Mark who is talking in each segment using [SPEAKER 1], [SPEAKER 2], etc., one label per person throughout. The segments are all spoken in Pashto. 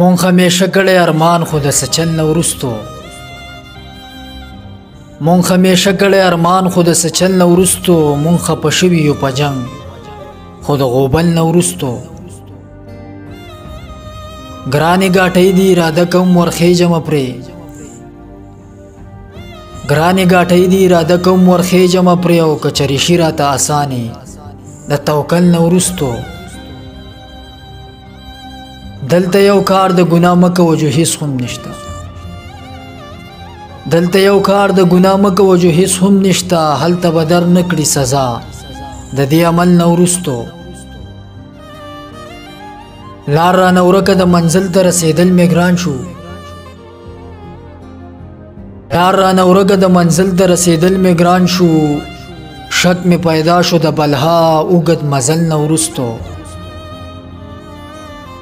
[SPEAKER 1] مونږ همیشه کړی ارمان خو د سچل نه وروستو، مونږ همیشه کړی ارمان خو د سچل نه وروستو، مونږ خپه شوي یو په جنګ خو د غوبل نه وروستو. ګرانې ګاټۍ دي اراده کوم ورخېژمه پرې، ګرانې ګاټۍ دي اراده کوم ورخېژمه پرې، او که چېرې شي راته اسانې د توکل نه وروستو. دلته یو کار د ګناه مه کوه جو هیڅ هم نشته، دلته یو کار د ګناه مه کوه جو هیڅ هم نشته، هلته به در نه کړي سزا د دې عمل نه وروستو. لار رانه ورکه د منزل ته رسېدل مې ګران شو، لار رانه ورکه د منزل ته رسېدل مې ګران شو، شک مې پیدا شو د بلها اوږد مزل نه وروستو.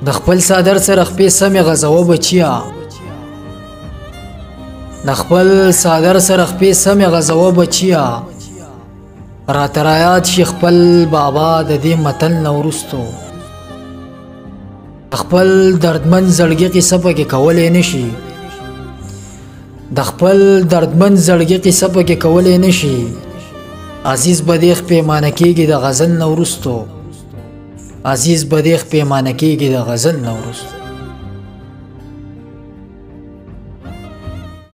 [SPEAKER 1] د خپل څادر سره خپې سمې غځوه بچیه، د خپل څادر سره خپې سمې غځوه بچیه، راته رایاد شي خپل بابا د دې متل نه وروستو. د خپل دردمن زړګي قصه پکې کولی نه شي، د خپل دردمن زړګي قصه پکې کولی نه شي، عزیز به دې پیمانه کېږي د غزل نه وروستو، عزیز به دې پیمانه کېږي د غزل نه وروستو.